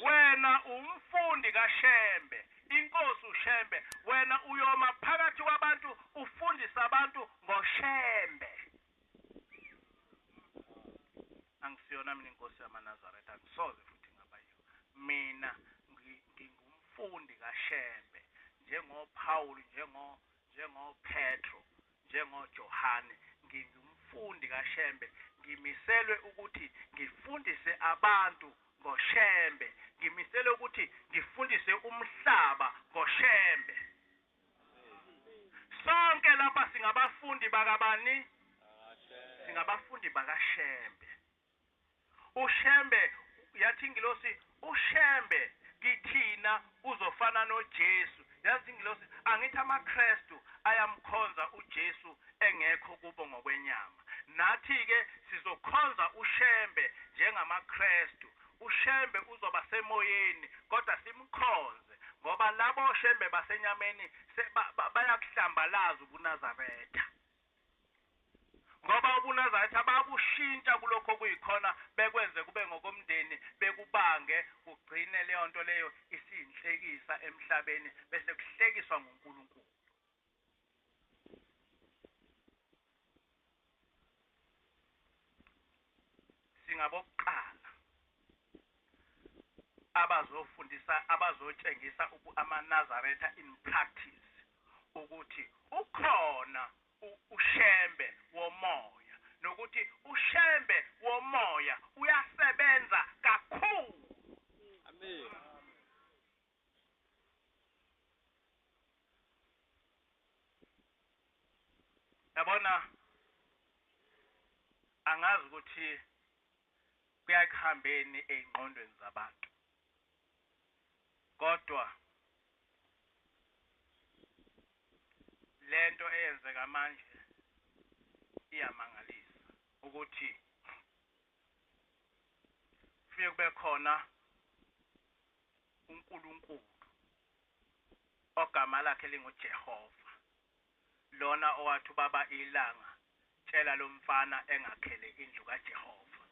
Speaker 1: Wena umfundi kaShembe, inkosi uShembe. Wena uyoma phakathi kwabantu ufundisa abantu ngoShembe. Angisiyona mina inkosi yamaNazaretha, angisoze futhi ngaba yiyo. Mina ngingumfundi kaShembe, njengoPaul, njengoPetro, njengoJohane. Ngingumfundi kaShembe, ngimiselwe ukuthi ngifundise abantu ngoShembe, ngimiselwe ukuthi ngifundise umhlaba ngoShembe. Sonke lapha singabafundi bakabani? Singabafundi bakaShembe. uShembe, yathi ingilosi, uShembe kithina uzofana noJesu. Yazi ingilosi, angithi amaKristu ayamkhonza uJesu engekho kubo ngokwenyama. Nathi-ke sizokhonza uShembe njengamaKristu. uShembe uzoba semoyeni, kodwa simkhonze, ngoba labo Shembe basenyameni bayakuhlambalaza ubuNazaretha. Ngoba ubuNazaretha bakushintsha kulokho okuyikhona, bekwenze kube ngokomndeni, bekubange kugcine leyo nto leyo isiyinhlekisa emhlabeni, bese kuhlekiswa ngoNkulunkulu. Singabokuqala abazofundisa, abazotshengisa amaNazaretha in practice ukuthi ukhona uShembe womoya, nokuthi uShembe womoya uyasebenza kakhulu.
Speaker 2: Amen.
Speaker 1: Yabona, angazi ukuthi kuyakuhambeni ey'ngqondweni zabantu, kodwa lento eyenzeka manje iyamangalisa, ukuthi kufike kube khona uNkulunkulu ogama lakhe linguJehova, lona owathi ubaba ilanga, tshela lo mfana engakhele indlu kaJehova.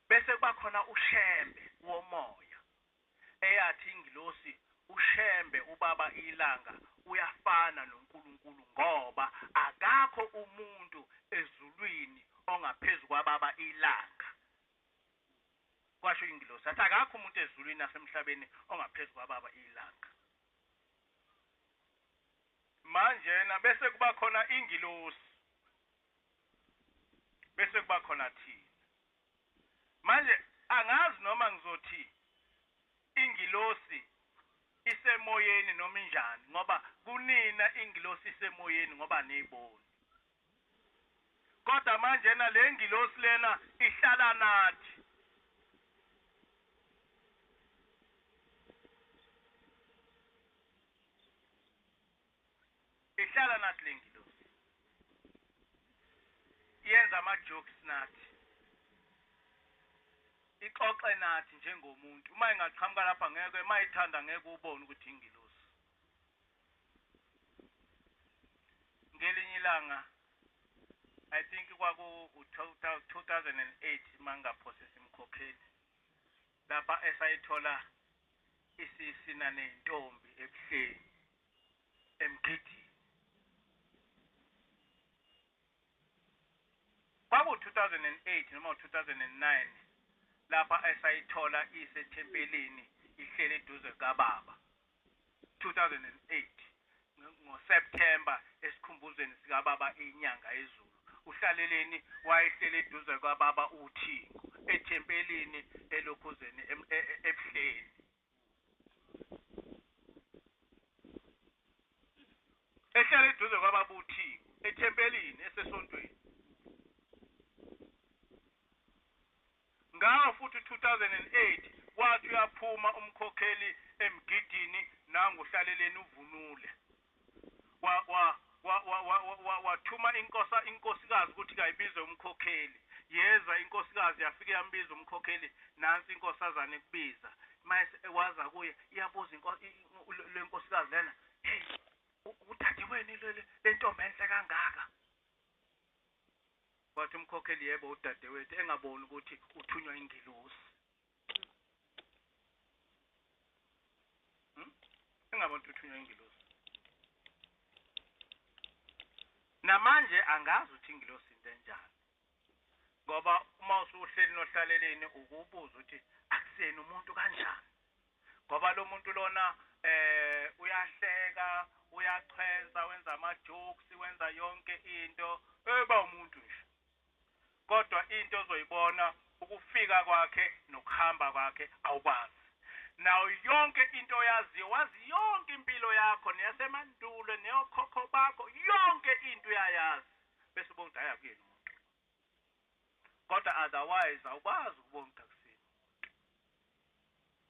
Speaker 1: Bese kuba khona uShembe womoya, eyathi ingilosi, uShembe ubaba ilanga uyafana noNkulunkulu, ngoba akakho umuntu ezulwini ongaphezu kwababa ilanga. Kwasho ingilosi, athi akakho umuntu ezulwini nasemhlabeni ongaphezu kwababa ilanga. Manjena bese kuba khona ingilosi, bese kuba khona thina. Manje angazi noma ngizothi ingilosi isemoyeni noma injani, ngoba kunina ingilosi isemoyeni ngoba niyiboni. Kodwa manje na le ngilosi lena ihlala nathi. Ihlala nathi le ngilosi. Yenza ama-jokes nathi. Ixoxe nathi njengomuntu. Uma ingaqhamuka lapha ngeke, uma ithanda ngeke ubone ukuthi ingilosi. Ngelinye ilanga, I think kwaku 2008 mangaphosisi imkhokheli, lapha esayithola isisina nentombi ebuhleni emgidini. Kwaku 2008 noma 2009 lapha esayithola isethempelini ihleli eduze kababa. 2008 ngoSeptember esikhumbuzweni sikababa inyanga yezulu. Uhlaleleni wayehleli eduze kwababa uThingo ethempelini elokhuzeni ebuhleni. Ehleli eduze kwababa uThingo ethempelini esesontweni. Ngawo futhi 2008 wathi uyaphuma umkhokheli emgidini, nangu uhlaleleni uvunule. Wathuma inkosikazi ukuthi kayibize umkhokheli. Yeza inkosikazi yafike yambiza umkhokheli, nansi inkosazana ikubiza. Mase waza kuye iyabuza le nkosikazi lena, hey, udadewenu le ntombi enhle kangaka? Wathi umkhokheli, yebo udadewethu, engaboni ukuthi uthunywa ingilosi. Engaboni ukuthi uthunywa ingilosi. Namanje angazi ukuthi ingilosi into enjani, ngoba uma usuhleli nohlaleleni ukubuza ukuthi akuseni umuntu kanjani, ngoba lo muntu lona uyahleka, uyachwenza, wenza ama-jokes, wenza yonke into, eba umuntu nje. Kodwa into ozoyibona ukufika kwakhe nokuhamba kwakhe awukwazi. Nayo yonke into oyaziyo, wazi yonke impilo yakho neyasemandulo neyokhokho bakho, yonke into uyayazi, bese ubona ukuthi hayi akuyena umuntu. Kodwa otherwise awukwazi ukubona ukuthi akusiyena umuntu.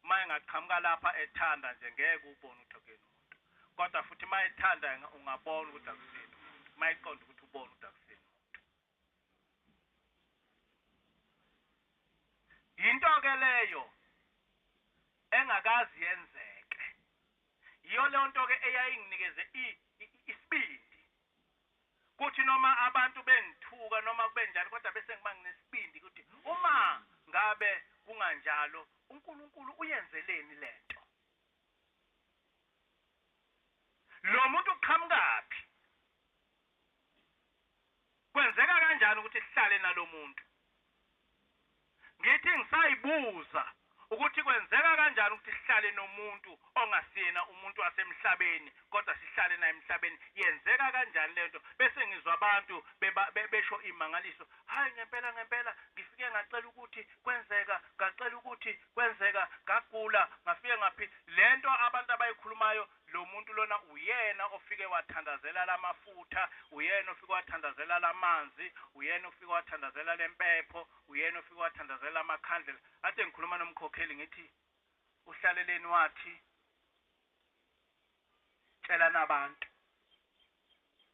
Speaker 1: Uma engaqhamuka lapha ethanda nje ngeke ubone ukuthi akuyena umuntu. Kodwa futhi uma ethanda ungabona ukuthi akusiyena umuntu. Uma eqonda ukuthi ubone ukuthi akusiyena umuntu. Yinto ke leyo engakazi yenzeke. Yiyo leyo nto ke eyayinginikeze isibindi. Kuthi noma abantu bengithuka noma kube njani, kodwa bese ngiba nginesibindi ukuthi uma ngabe kunganjalo uNkulunkulu uyenzeleni lento? Lo muntu uqhamukaphi? Kwenzeka kanjani ukuthi sihlale nalomuntu? Ngithi ngisayibuza ukuthi kwenzeka kanjani ukuthi sihlale nomuntu ongasiyena umuntu wasemhlabeni, kodwa sihlale naye emhlabeni. Yenzeka kanjani lento? Bese ngizwa abantu besho imangaliso, hayi ngempela ngempela ngifike ngacela ukuthi kwenzeka, ngacela ukuthi kwenzeka, ngagula, ngafike ngaphi. Lento abantu abayikhulumayo, lo muntu lona uyena ofike wathandazela lamafutha, uyena ofike wathandazela lamanzi, uyena ofike wathandazela lempepho, uyena ofike wathandazela amakhandlela. Ade ngikhuluma nomkhokheli ngithi uhlaleleni wathi tshela nabantu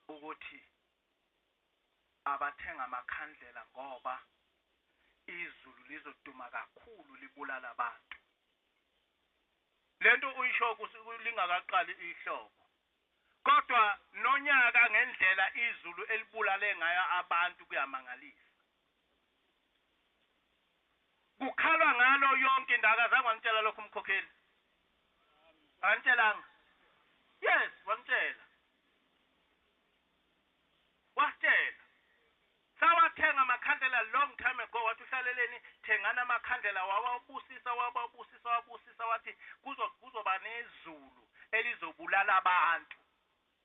Speaker 1: ukuthi abathenga amakhandlela ngoba izulu lizoduma kakhulu libulala abantu. Lento uyisho lingakaqali ihlobo, kodwa nonyaka ngendlela izulu elibulale ngayo abantu kuyamangalisa. Kukhalwa ngalo yonke indawo. Akazange wangitshela lokho umkhokheli, akangitshelanga. Yes, wangitshela, wasitshela. Sawathenga amakhandlela long time ago. Wathi uhlaleleni thengana amakhandlela, wawabusisa wababusisa wabusisa, wathi kuzoba nezulu elizobulala abantu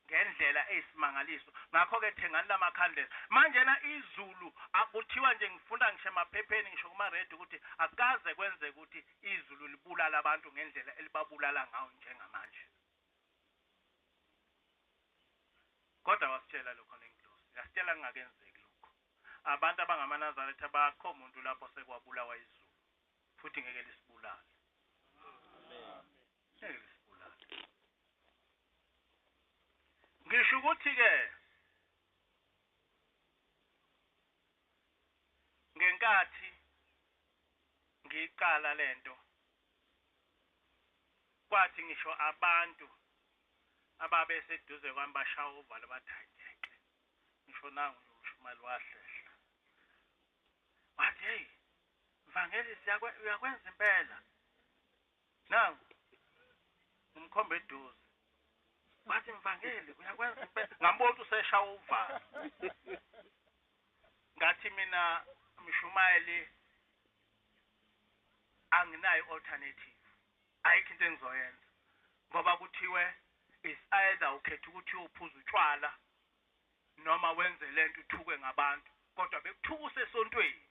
Speaker 1: ngendlela eyisimangaliso, ngakho-ke thengani lamakhandlela. Manjena izulu akuthiwa nje, ngifunda ngisho emaphepheni ngisho kuma-radio ukuthi akukaze kwenzeke ukuthi izulu libulala abantu ngendlela elibabulala ngayo njengamanje. Kodwa wasitshela lokho nengilosi, yasitshela kungakenzeki lokho. Abantu abangamaNazaretha bakho umuntu lapho sekwabulawa izulu, futhi ngeke lisibulale. Ngeke lisibulale. Ngisho ukuthi-ke ngenkathi ngiyiqala lento, kwathi ngisho abantu ababeseduze kwami bashaya uvalo bathi hayi ngeke. Ngisho nangu umshumayeli wahlehla wathi hey mvangeli uyakwenza impela. Nangu umkhombe eduze wathi mvangeli uyakwenza impela. Ngambona ukuthi useshaya uvalo. Ngathi mina mshumayeli anginayo alternative, ayikho into engizoyenza, ngoba kuthiwe is either ukhetha ukuthi uyophuza utshwala noma wenze lento uthukwe ngabantu, kodwa bekuthuka usesontweni.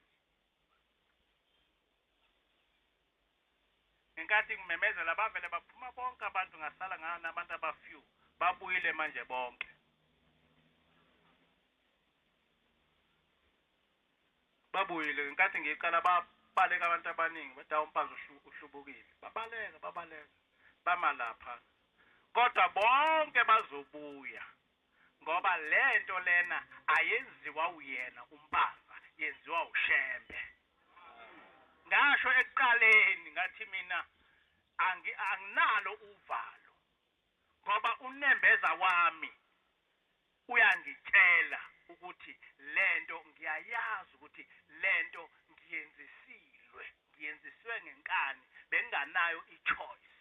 Speaker 1: Ngenkathi ngimemezela bavele baphuma bonke abantu, ngasala nganabantu abafew, babuyile manje bonke. Babuyile ngenkathi ngiqala babaleka abantu abaningi, bathi uMpanza uhlubukile, babaleka babaleka bama lapha. Kodwa bonke bazobuya, ngoba lento lena ayenziwa uyena uMpanza, yenziwa uShembe. Ngasho ekuqaleni ngathi mina anginalo uvalo ngoba unembeza wami uyangitshela ukuthi lento ngiyayazi ukuthi lento ngiyenzisiwe, ngiyenzisiwe ngenkani, benganayo i-choice.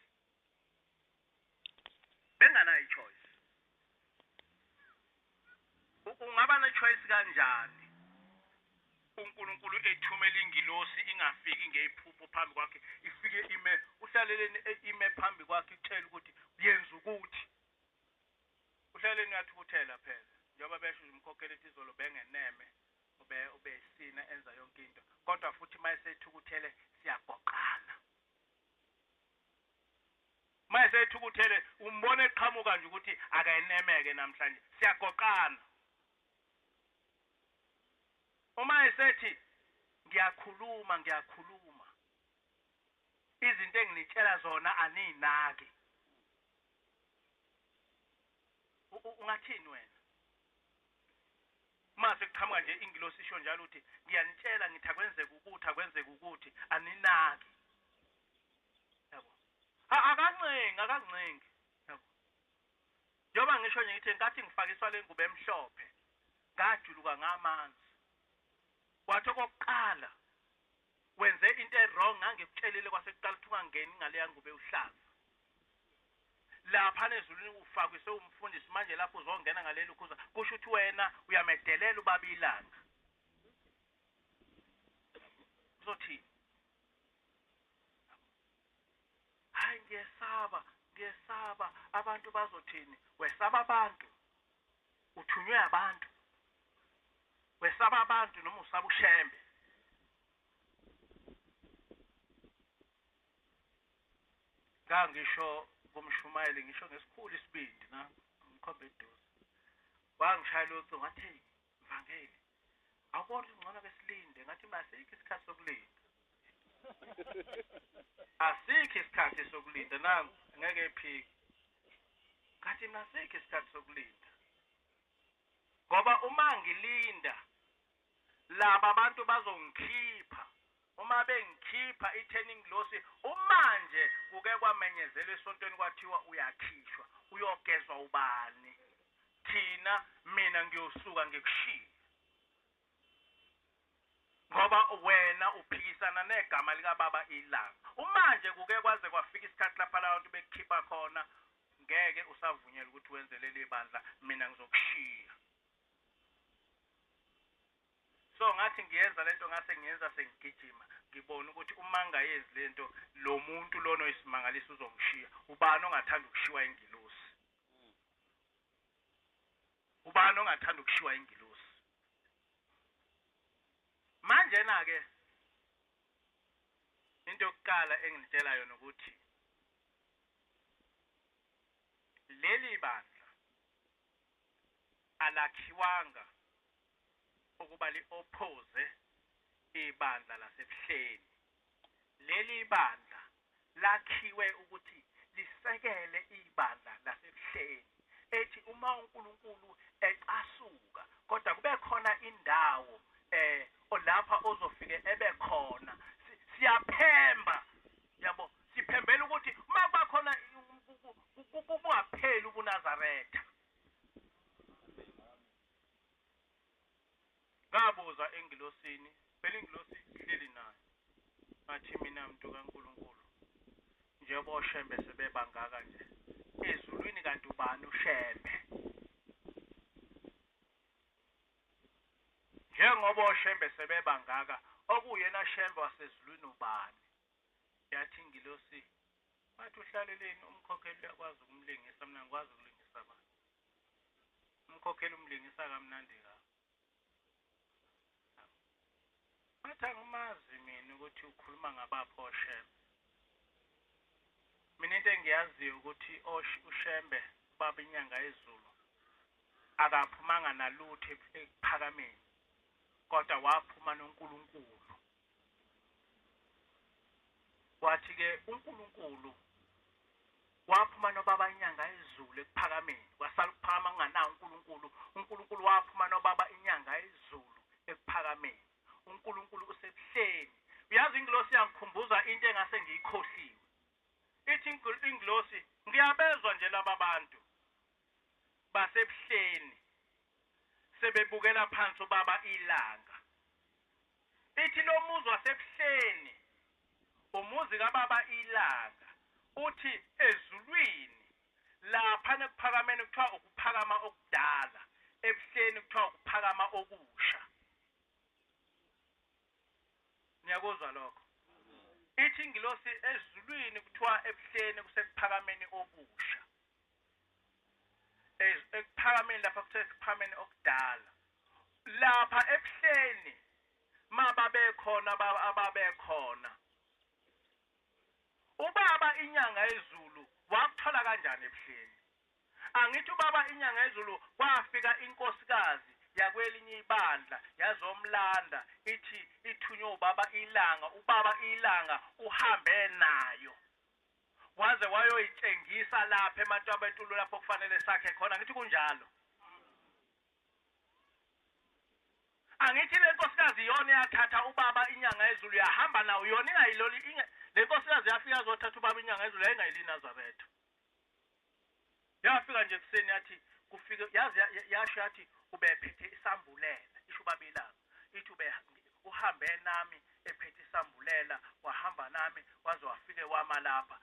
Speaker 1: Benganayo i-choice. Ungaba ne-choice kanjani? uNkulunkulu ethumela ingilosi ingafiki ngeyiphupho phambi kwakhe, ifike ime uhlaleleni ime phambi kwakhe itshela ukuthi yenza ukuthi. Uhlaleleni uyathukuthela phela njengoba besho umkhokheli ethi izolo bengeneme ubesina enza yonke into, kodwa futhi mayesethukuthele siyagoqana. Mayesethukuthele umbona eqhamuka nje ukuthi akayenemeke namhlanje, siyagoqana. Uma esethi ngiyakhuluma ngiyakhuluma, izinto enginitshela zona aninaki, ungathini wena? Mase kuqhamuka nje ingilosi isho njalo ukuthi ngiyanitshela ngithi akwenzeke ukuthi akwenzeke ukuthi aninaki. Yabo, akancengi akancengi. Yabo, njengoba ngisho nje ngithi nkathi ngifakiswa le ngubo emhlophe ngajuluka ngamanzi, wathi okokuqala wenze into e-wrong, ngangikutshelile kwasekuqala ukuthi ungangeni ngaleya ngubo ewuhlaza. Lapha ezulwini ufakiswe umfundisi, manje lapho uzongena ngaleli khuza, kusho ukuthi wena uyamedelela ubaba ilanga. Uzothini? Hayi ngiyesaba, ngiyesaba abantu bazothini? Wesaba abantu, uthunywe abantu. Wesaba abantu noma usaba uShembe? Ngangisho kumshumayeli ngisho ngesikhulu isibindi na ngikhombe eduze, wangishayela ucingo wathi hey mvangeli, awubona ngcono ke silinde? Ngathi masikho isikhathi sokulinda, asikho isikhathi sokulinda nangu ngeke ephike. Ngathi mina asikho isikhathi sokulinda ngoba uma ngilinda laba abantu bazongikhipha, uma bengikhipha i-turning loss. Umanje kuke kwamenyezelwa esontweni kwathiwa uyakhishwa, uyogezwa ubani? Thina mina ngiyosuka ngikushiye ngoba wena uphikisana negama likababa ilanga. Umanje kuke kwaze kwafika isikhathi lapha labantu bekukhipha khona, ngeke usavunyelwa ukuthi wenze leli bandla, mina ngizokushiya. So ngathi ngiyenza lento, ngase ngiyenza sengigijima, ngibona ukuthi uma ngingayenzi lento lo muntu lona oyisimangaliso uzongishiya. Ubani ongathanda ukushiwa ingilosi? Ubani ongathanda ukushiwa ingilosi? Manje na ke into yokuqala enginitshela yona ukuthi leli bandla alakhiwanga ukuba li-oppose ibandla lasebuhleni. Leli bandla lakhiwe ukuthi lisekele ibandla lasebuhleni, ethi uma uNkulunkulu ecasuka kodwa kube khona indawo lapha ozofike ebe khona. Siyaphemba, yabo, siphembela ukuthi uma kuba khona kungapheli ubuNazaretha. Ngabuza engilosini, phela ingilosi ihleli nayo, ngathi mina muntu kaNkulunkulu, njengoba oShembe sebebangaka nje ezulwini, kanti ubani uShembe? Njengoba oShembe sebebangaka, okuyena Shembe wasezulwini ubani? Yathi ingilosi, bathi uhlaleleni umkhokheli uyakwazi ukumlingisa, mina ngikwazi ukulingisa abantu. Umkhokheli umlingisa kamnandi kabi. Bathi angimazi mina ukuthi ukhuluma ngabaphi oShembe. Mina into engiyaziyo ukuthi uShembe baba inyanga yezulu akaphumanga nalutho ekuphakameni, kodwa waphuma noNkulunkulu. Wathi ke uNkulunkulu waphuma nobaba inyanga yezulu ekuphakameni, kwasala ukuphakama kunganawo uNkulunkulu. uNkulunkulu waphuma nobaba inyanga yezulu ekuphakameni. uNkulunkulu usebuhleni. Uyazi ingilosi yangikhumbuza into engase ngiyikhohliwe. Ithi ingilosi, ngiyabezwa nje laba bantu basebuhleni sebebukela phansi ubaba ilanga. Ithi lo muzi wasebuhleni, umuzi kababa ilanga, uthi ezulwini lapha nekuphakameni kuthiwa ukuphakama okudala, ebuhleni kuthiwa ukuphakama okusha. Niyakuzwa lokho? Ithi ingilosi ezulwini kuthiwa ebuhleni kusekuphakameni okusha, ekuphakameni lapha kuthiwa ekuphakameni okudala. Lapha ebuhleni mababekhona ababekhona, ubaba inyanga yezulu wakuthola kanjani ebuhleni? Angithi ubaba inyanga yezulu kwafika inkosikazi yakwelinye ibandla yazomlanda, ithi ithunywe ubaba ilanga, ubaba ilanga uhambe nayo waze wayoyitshengisa lapha eMatwabetulu lapho kufanele sakhe khona. Ngithi kunjalo? Angithi le nkosikazi iyona yathatha ubaba inyanga yezulu yahamba nawo, yona ingayiloli. Le nkosikazi yafika yazothatha ubaba inyanga yezulu, yayingayili Nazaretha. Yafika nje ekuseni yathi kufike, yazi yasho yathi ubephethe isambulela, isho ubaba ilanga, ithi uhambe nami ephethe isambulela, wahamba nami waze wafike wama lapha.